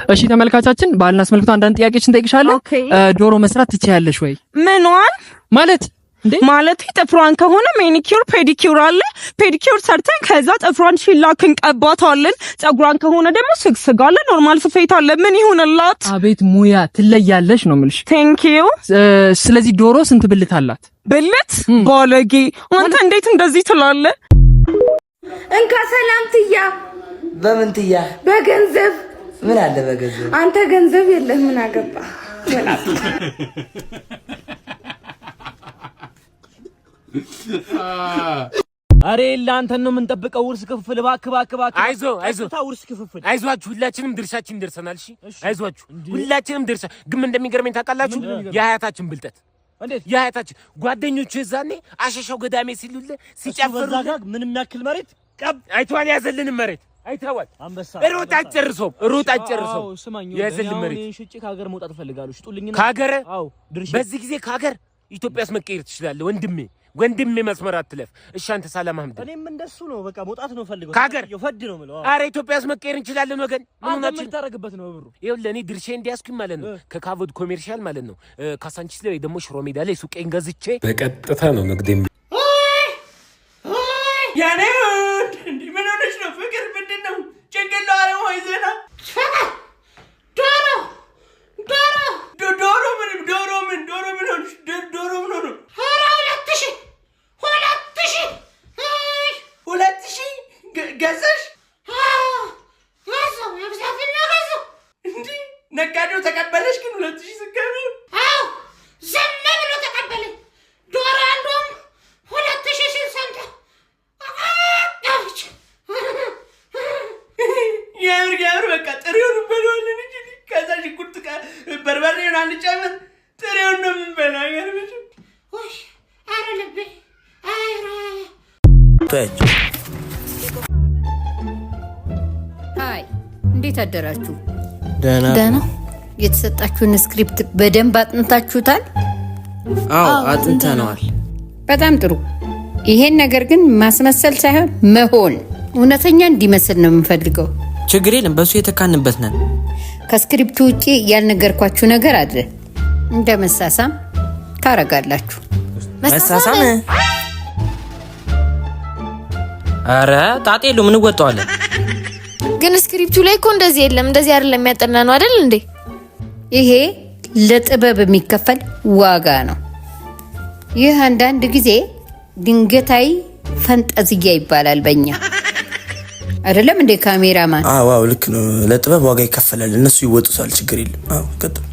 እሺ ተመልካቻችን፣ በዓልን አስመልክቶ አንዳንድ ጥያቄዎችን እንጠይቅሻለን። Okay። ዶሮ መስራት ትችያለሽ ወይ? ምኗን? ማለት እንዴ? ማለት ጥፍሯን ከሆነ manicure pedicure አለ። Pedicure ሰርተን ከዛ ጥፍሯን shellac እንቀባታለን። ጸጉሯን ከሆነ ደግሞ ስግስግ አለ፣ normal ስፌት አለ። ምን ይሁንላት? አቤት ሙያ፣ ትለያለሽ ነው የምልሽ። Thank you። ስለዚህ ዶሮ ስንት ብልት አላት? ብልት? ባለጌ አንተ፣ እንዴት እንደዚህ ትላለህ? እንካ ሰላምትያ። በምን ትያ? በገንዘብ። ምን አለ በገንዘብ? አንተ ገንዘብ የለህ፣ ምን አገባ? አሬ ለአንተን ነው የምንጠብቀው። ውርስ ክፍፍል፣ እባክህ እባክህ እባክህ። አይዞ አይዞ። ቀጥታ ውርስ ክፍፍል። አይዟችሁ፣ ሁላችንም ድርሻችን ደርሰናል። እሺ አይዟችሁ፣ ሁላችንም ድርሻ ግን ምን እንደሚገርመኝ ታውቃላችሁ? የሀያታችን ብልጠት። እንዴት? የሀያታችን ጓደኞቹ የዛኔ አሸሻው ገዳሜ ሲሉልህ ሲጨፍሩ በዛ ጋር ምንም ያክል መሬት ቀብ አይተዋል። ያዘልንም መሬት አይተዋል። አንበሳ። ሩጥ አትጨርሰውም፣ ሩጥ አትጨርሰውም። አዎ፣ ስማኝ፣ የያዘልን እኔ አሁን መሬት ይሄን ሽጬ ከሀገር መውጣት እፈልጋለሁ። ሽጡልኝና ከሀገር? አዎ፣ ድርሻ። በዚህ ጊዜ ከሀገር ኢትዮጵያ ውስጥ መቀየር ትችላለህ ወንድሜ፣ ወንድሜ መስመር አትለፍ። እሺ አንተ ሰላም አህመድ። እኔም እንደሱ ነው። በቃ መውጣት ነው ፈልገው። ከሀገር? ፈድ ነው የምለው። አረ ኢትዮጵያ ውስጥ መቀየር እንችላለን ወገን። ምን አንተ ምን ሆናችሁ? ታደርግበት ነው ብሩ? ይኸውልህ፣ እኔ ድርሻ እንዲያስኩኝ ማለት ነው ከካቮድ ኮሜርሻል ማለት ነው ካሳንቺስ ላይ ወይ ደግሞ ሽሮ ሜዳ ላይ ሱቄን ገዝቼ በቀጥታ ነው ንግድ ያኔ እንዴ፣ ምን ሆነች ነው ፍቅር? ምንድን ነው ጭንቅላ ወይ ዜና? ዶሮ ዶሮ። ዶሮ ምን? ዶሮ ምን? ዶሮ ምን ሆነች? ዶሮ ምን ሆነ? ኧረ 2000፣ 2000። 2000 ገዛሽ? ገዛው፣ የብዛት ገዛው። እንዲህ ነጋዴው ተቀበለሽ ግን 2000 ስትገቢ? አዎ፣ ዝም ብሎ ተቀበለኝ። ዶሮ አንዱም 2000 ሲል ሰምተህ አለች። የምር የምር በቃ ጥሬውን እንበለዋለን እንጂ ከዛ ሽንኩርት በርበሬውን አንጨምር፣ ጥሬውን ነው የምንበላው። አይገርምሽም? ውይ ኧረ ልቤ ኧረ። ተያቸው። Hi፣ እንዴት አደራችሁ? ደህና። ደህና። የተሰጣችሁን script በደንብ አጥንታችሁታል? አዎ፣ አጥንተነዋል። በጣም ጥሩ። ይሄን ነገር ግን ማስመሰል ሳይሆን መሆን፣ እውነተኛ እንዲመስል ነው የምንፈልገው። ችግር የለም፣ በሱ የተካንበት ነን። ከ script ኡ ውጪ ያልነገርኳችሁ ነገር አለ። እንደ መሳሳም ታረጋላችሁ። መሳሳም? አረ ጣጤ የለውም፣ እንወጣዋለን። ግን script ኡ ላይ እኮ እንደዚህ የለም። እንደዚህ አይደለም የሚያጠና ነው አይደል እንዴ? ይሄ ለጥበብ የሚከፈል ዋጋ ነው። ይህ አንዳንድ ጊዜ ድንገታዊ ፈንጠዝያ ይባላል በእኛ፣ አይደለም እንዴ ካሜራማን? አዎ፣ ልክ ነው። ለጥበብ ዋጋ ይከፈላል። እነሱ ይወጡታል። ችግር የለም። አዎ፣ ቀጥል።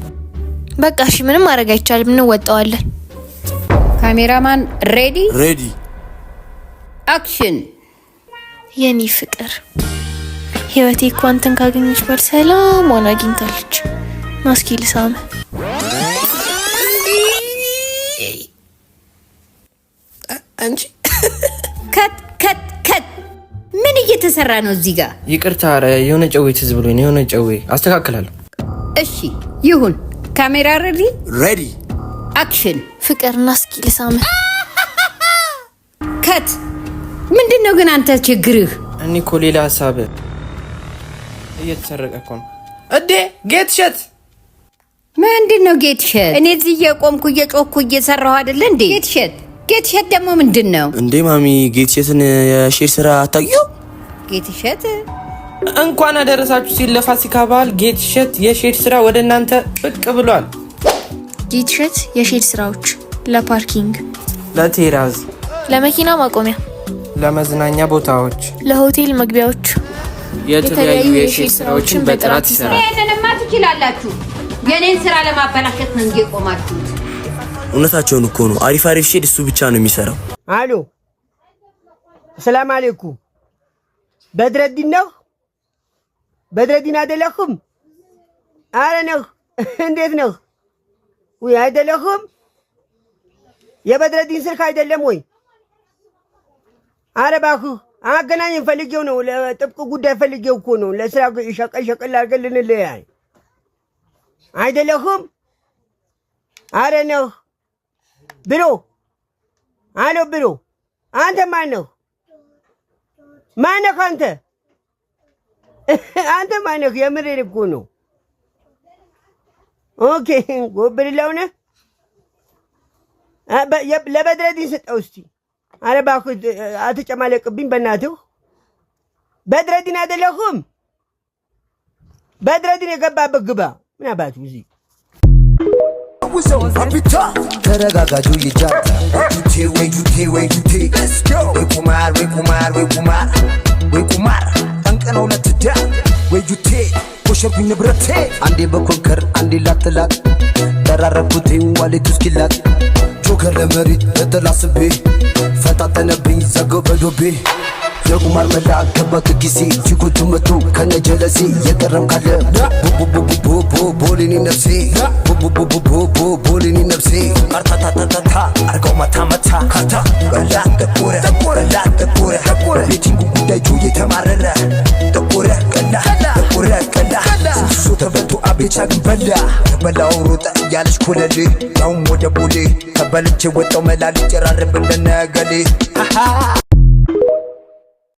በቃ እሺ፣ ምንም ማድረግ አይቻልም፣ እንወጣዋለን። Cameraman ready? Ready። Action። የኔ ፍቅር፣ ህይወቴ እኮ አንተን ካገኘች በኋላ ሰላሟን አግኝታለች። ና እስኪ ልሳምህ። አንቺ። Cut cut cut! ምን እየተሰራ ነው እዚህ ጋር? ይቅርታ፣ ኧረ የሆነ ጨዌ ትዝ ብሎኝ ነው። የሆነ ጨዌ አስተካክላለሁ። እሺ ይሁን። Camera ready? Ready። Action። ፍቅር፣ ና እስኪ ልሳምህ። Cut! ምንድን ነው ግን አንተ ችግርህ? እኔ እኮ ሌላ ሀሳብ እየተሰረቀ እኮ ነው። እዴ ጌት ሸት። ምንድን ነው ጌት ሸት? እኔ እዚህ እየቆምኩ እየጮኩ እየሰራሁ አይደለ እንዴ? ጌት ሸት ጌት ሸት ደግሞ ምንድን ነው? እንዴ ማሚ፣ ጌት ሸትን የ shed ስራ አታውቂው? ጌት ሸት? እንኳን አደረሳችሁ ሲል ለፋሲካ በዓል ጌት ሸት የ shed ስራ ወደ እናንተ ብቅ ብሏል። ጌትሸት የ shed ስራዎች ለ parking፣ ለ terrace፣ ለመኪና ማቆሚያ፣ ለመዝናኛ ቦታዎች፣ ለሆቴል መግቢያዎች የተለያዩ የ shed ስራዎችን በጥራት ይሰራል። ይሄንንማ ትችላላችሁ። የኔን ስራ ለማበላሸት ነው እንጂ የቆማችሁት። እውነታቸውን እኮ ነው። አሪፍ አሪፍ shed እሱ ብቻ ነው የሚሰራው። አሎ፣ ሰላም አለይኩም። በድረዲን ነው? በድረዲን አይደለሁም? አረ ነህ። እንዴት ነህ? ውይ አይደለሁም። የበድረዲን ስልክ አይደለም ወይ? አረ እባክህ አገናኘን፣ ፈልጌው ነው። ለጥብቅ ጉዳይ ፈልጌው እኮ ነው። ለስራ ሸቀል ሸቀል አድርገን ልንለያይ። አይደለሁም? አረ ነህ ብሎ አሎ ብሎ አንተ ማነህ? ማነህ አንተ? አንተ ማነህ? የምሬን እኮ ነው። Okay፣ ጎብልላው ነህ። ለበድረዲን ስጠው እስቲ። ኧረ እባክህ አትጨማለቅብኝ በእናትህ። በድረዲን አይደለሁም። በድረዲን የገባበት ግባ። ምን አባቱ እዚህ ተረጋጋጁ ይጃታ ወይ ጁቴ ወይ ጁቴ ወይ ቁማር ወይ ቁማር ወይ ቁማር ወይ ቁማር ጠንቅ ነው ለትዳር ወይ ጁቴ ወሸርኩኝ ንብረቴ አንዴ በኮንከር አንዴ ላትላጥ ጠራረኩት ዋሌቱ እስኪላጥ ጆከር ለመሬት በጠላ ስቤ ፈጣጠነብኝ ዘገው በዶቤ የቁማር መላ ገባ ከኪሴ ቺኮቹ መጡ ከነጀለሴ የቀረም ካለ ቦሌኒ ነፍሴ ቦሌኒ ነፍሴ አርታታታታታ አርገው መታ መታ ካታ በላ ጠቆረ በላ ጠቆረ ጠቆረ betting ኡ ጉዳይ ጆ የተማረረ ጠቆረ ቀላ ጠቆረ ቀላ ስንት ሰው ተበልቶ አቤቻ ግን በላ ተበላው ሮጠ እያለች ኮለሌ ያውም ወደ ቦሌ ተበልቼ ወጣው መላ ልጨራርብ እንደነገሌ።